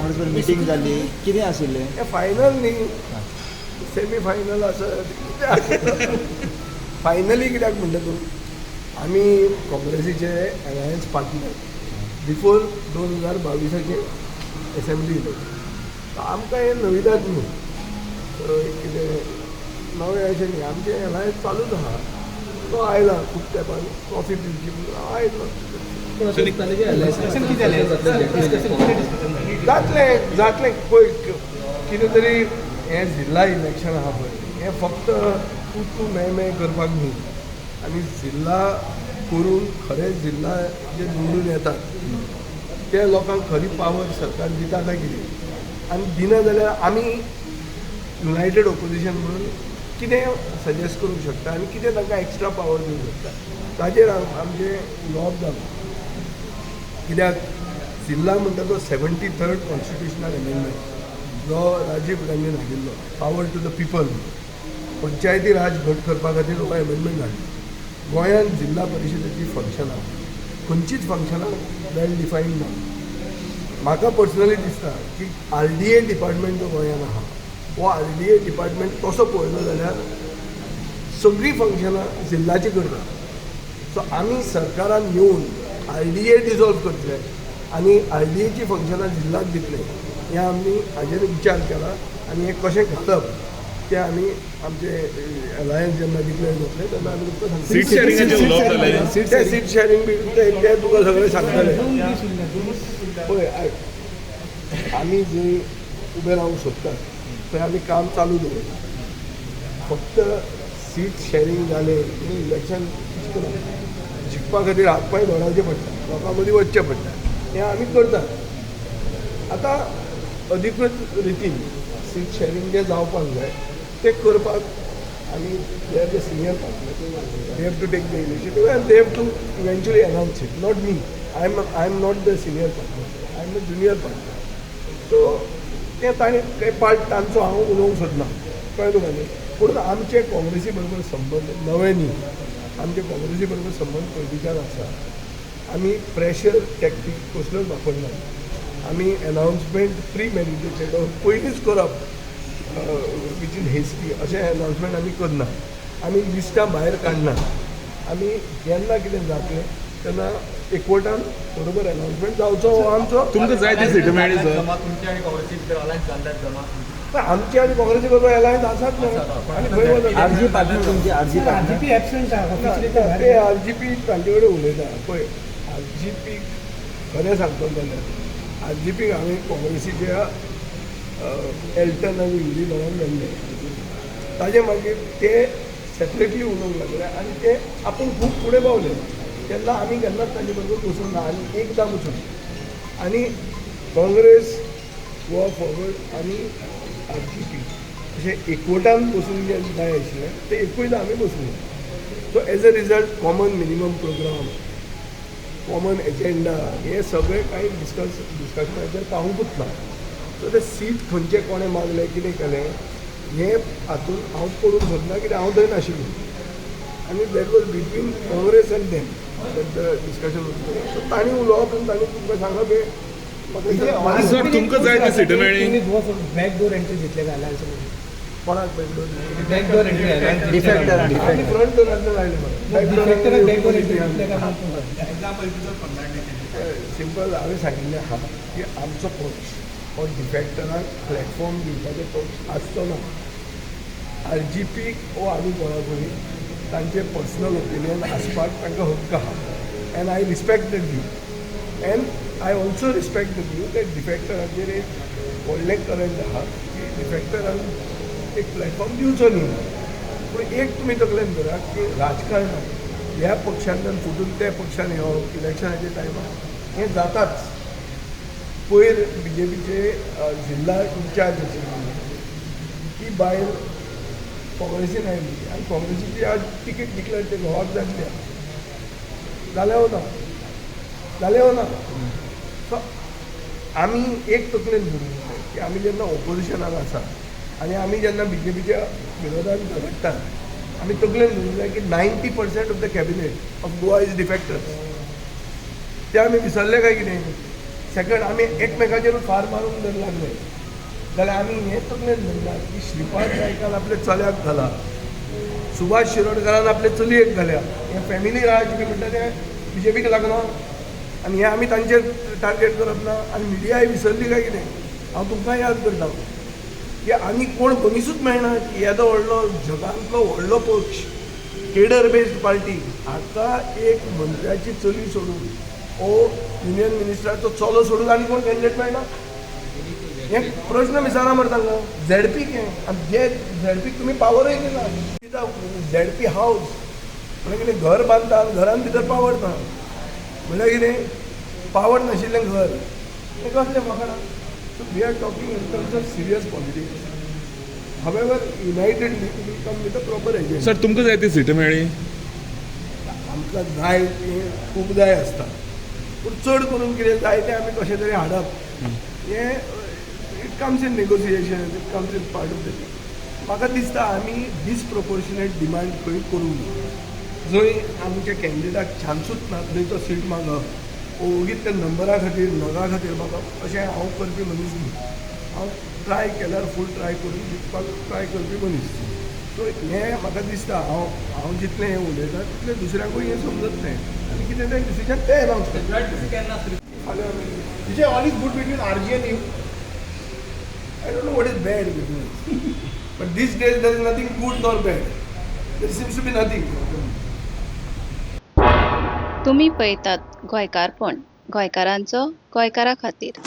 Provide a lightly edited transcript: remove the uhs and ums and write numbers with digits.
काँग्रेस बरोबर मिटींग जाली, कितें आशिल्लें? हें फायनल न्ही, सेमी फायनल आसत. फायनली कित्याक म्हणटा तूं? आमी काँग्रेसीचे अलायन्स पार्टनर बिफोर 2022आचे एसेंब्ली इलेक्शन. आमकां हें नविदाद न्हू, कितें नवें अशें न्ही. आमचें अलायन्स चालूच आहा. तो आयला खूब तेंपान कॉफी पिवची म्हणून, हांव आयलो. डिस्कशन कितें जालें? डिस्कशन कितें, डिस्कशन जालें? जातलें, जातलें. पळय, कितें तरी हें जिल्ला इलेक्शन आहा पळय, हें फक्त तूं तूं मैं मैं करपाक न्ही. आनी जिल्ला करून खरें जिल्ला जे निवडून येतात ते लोकांक खरी पावर सरकार दिता काय कितें, आनी दिना जाल्यार आमी युनायटेड ओपोजिशन म्हणून कितें सजेस्ट करूंक शकता आनी कितें तांकां एक्स्ट्रा पावर दिवंक शकता, ताजेर आमचें उलोवप जालां. कित्याक जिल्ला म्हणटा तो 73rd constitutional amendment जो राजीव गांधीन हाडिल्लो, पावर टू the people, पंचायती राज घट करपा खातीर हो अमेंडमेंट हाडलो. गोंयांत जिल्ला परिशदेची फंक्शनां, खंयचीच फंक्शनां वेल डिफायन्ड ना. म्हाका पर्सनली दिसता की आरडीए डिपार्टमेंट जो गोंयांत आहा, हो आरडीए डिपार्टमेंट तसो पळयलो जाल्यार सगळीं फंक्शनां जिल्लाची करता. सो आमी सरकारान येवन आरडीए डिजॉल्व करतले आनी आरडीएची फंक्शनां जिल्लाक दितले, हें आमी हाजेर विचार केला. आनी हें कशें घालप तें आमी आमचे अलायन्स जेन्ना डिक्लेअर जातले तेन्ना आमी तुमकां सांगतले. सीट शेअरिंगाचें उलोवप जालें? ते सीट शेअरिंग बी ते ते तुका सगळें सांगतले. पळय, आयक, आमी जंय उबे रावंक सोदतात थंय आमी काम चालू दवरता. फक्त सीट शेअरिंग जालें की इलेक्शन जिखना. जिखपा खातीर हात पांय धोडावचे पडटा, लोकां मदीं वचचें पडटा. हें आमी करतात. आतां अधिकृत रितीन सीट शेअरिंग जें जावपाक जाय तें करपाक आमी, they are the senior partner, they have to take the initiative and they have to eventually announce it, not me. I am not the senior partner, I am the junior partner. So तें ताणें ते part तांचो हांव उलोवंक सोदना, कळ्ळें तुका न्ही? पूण आमचे काँग्रेसी बरोबर संबंद नवे न्ही. आमचे काँग्रेसी बरोबर संबंद पयलींच्यान आसा. आमी प्रेशर टॅक्टीक कसल्योच वापरना. आमी एनावन्समेंट प्री मेडिटेटेड पयलींच करप, which is hasty, अशें एनावन्समेंट आमी करना. आमी लिस्टां भायर काडना. आमी जेन्ना कितें जातलें तेन्ना एकवटान बरोबर एनावन्समेंट जावचो हो आमचो. तुमकां जाय ती सीट मेळ्ळी सर? जमा तुमचे आणि काँग्रेसी भितर अलायन्स जाल्ल्यात जमा. आमची आनी काँग्रेसी बरोबर अलायन्स आसात न्हू, आनी खंय वता? आरजी पार्टनर तुमची, आरजी पार्टनर. आरजीपी एबसंट आहा ऑफिशियली. ते आरजीपी तांचे कडेन उलयता. पळय, आरजीपी, खरें सांगतलो जाल्यार आरजीपीक हांवें काँग्रेसीच्या एल्टन आनी युरी मेळ्ळे. ताजे मागीर ते सेपरेटली उलोवंक लागले आनी ते आपूण खूब फुडें पावले. तेन्ना आमी केन्नाच तांचे बरोबर बसूंक ना आनी एकदां बसून आनी काँग्रेस, गोवा फॉरवर्ड आनी आरजीपी अशें एकवटान बसूंक जे जाय आशिल्लें तें एकूयदां आमी बसूंक ना. So as a result, common minimum program, common agenda हे सगळे कांय डिस्कशनाचेर पावूंकूच ना. सो ते सीट खंयचे कोणें मागलें, कितें केलें, हें हातूंत हांव पडूंक सोदना, कित्याक हांव थंय नाशिल्लो आनी that was between Congress and them that the discussion. So तांणी उलोवप आनी तांणी तुमकां सांगप हें म्हाका सर, तुमकां जाय ती सीट मेळ्ळी? बॅक डोर एंट्री घेतले काय अलायन्स? कोणाक back door? Back door entry alliance. Defector. आमी फ्रंट डोरांतल्यान आयले मरे. डिफेक्टराक बॅक डोर एंट्री घेतले काय? सिंपल, हांवें सांगिल्लें आहा की आमचो पक्ष हो डिफेक्टराक प्लॅटफॉर्म दिवपाचो पक्ष आसचो ना. आरजीपीक वो आनी कोणाकूय तांचे पर्सनल ओपिनियन आसपाक तांकां हक्क आहा and I respect the view and I also respect the view that डिफेक्टराचेर एक व्हडलें करंट आहा की डिफेक्टरांक एक प्लॅटफॉर्म दिवचो न्ही. पूण एक तुमी तकलेन धरात की राजकारणात ह्या पक्षांतल्यान फुटून त्या पक्षान येवप इलेक्शनाच्या टायमार हें जाताच. पयर बीजेपीचे जिल्ला इन्चार्ज आशिल्ली ती बायल काँग्रेसीन आयली आनी काँग्रेसीची आज तिकीट डिक्लेअर ते घोवाक जाल्ली आहा. जालें वो ना? जालें वो ना? सो आमी एक तकलेन धरूंक जाय की आमी जेन्ना ओपोजिशनान आसा आनी आमी जेन्ना बीजेपीच्या विरोधात झगडटात, आमी तकलेन धरूंक जाय की 90% of the cabinet of Goa is defectors. ते आमी विसरले काय कितें? सेकंड, आमी एकमेकाचेर फार मारूंक जर लागले जाल्यार आमी हें तकलेन धरना की श्रीपाद नायकान आपल्या चल्याक घाला, सुभाष शिरोडकारान आपले चलयेक घाल्या. हें फॅमिली राज बी म्हणटा तें बीजेपीक लागना आनी हें आमी तांचेर टार्गेट करप ना. आनी मिडियाय विसरली काय कितें, हांव तुमकां याद करता की आनी कोण मनिसूच मेळना की येदो व्हडलो जगांतलो व्हडलो पक्ष, केडर बेस्ड पार्टी, हाका एक मंत्र्याची चली सोडून ओ युनियन मिनिस्टराचो चलो सोडून आनी कोण कॅन्डिडेट मेळना? हे प्रश्न विचारा मरे तांकां. झेडपीक हें आनी जे झेडपीक तुमी पावरय दिना. झेडपी हावज म्हणल्यार कितें? घर बांदता आनी घरान भितर पावर ना म्हणल्यार कितें? पावर नाशिल्लें घर हें कसलें फकाणां? So we are talking in terms of serious politics. However, unitedly we will come with a proper agenda. Sir, तुमकां जाय ती सीट मेळ्ळी? आमकां जाय तें खूब जाय आसता, पूण चड करून कितें जाय तें आमी कशें तरी हाडप हें it comes in negotiation, it comes in part of the. म्हाका दिसता आमी डिसप्रोपोर्शनेट डिमांड खंय करूंक ना. जंय आमच्या कॅन्डिडेटाक चान्सूच ना थंय तो सीट मागप, ओगीच त्या नंबरा खातीर, नगा खातीर मागप, अशें हांव करपी मनीस न्ही. हांव ट्राय केल्यार फूल ट्राय करून जिखपाक ट्राय करपी मनीस. सो हें म्हाका दिसता, हांव जितलें हें उलयतां तितलें दुसऱ्यांकूय हें समजतलें आनी कितें तें डिसिजन ते एनावन्स करतले. जॉईंट पीसी केन्ना आसतली? फाल्यां आमी Vijay, all is good between RG and you? I don't know what is bad between us. But these days there is nothing good nor bad. There seems to be nothing. तुमी पळयतात गोंयकारपण, गोंयकारांचो गोंयकारा खातीर.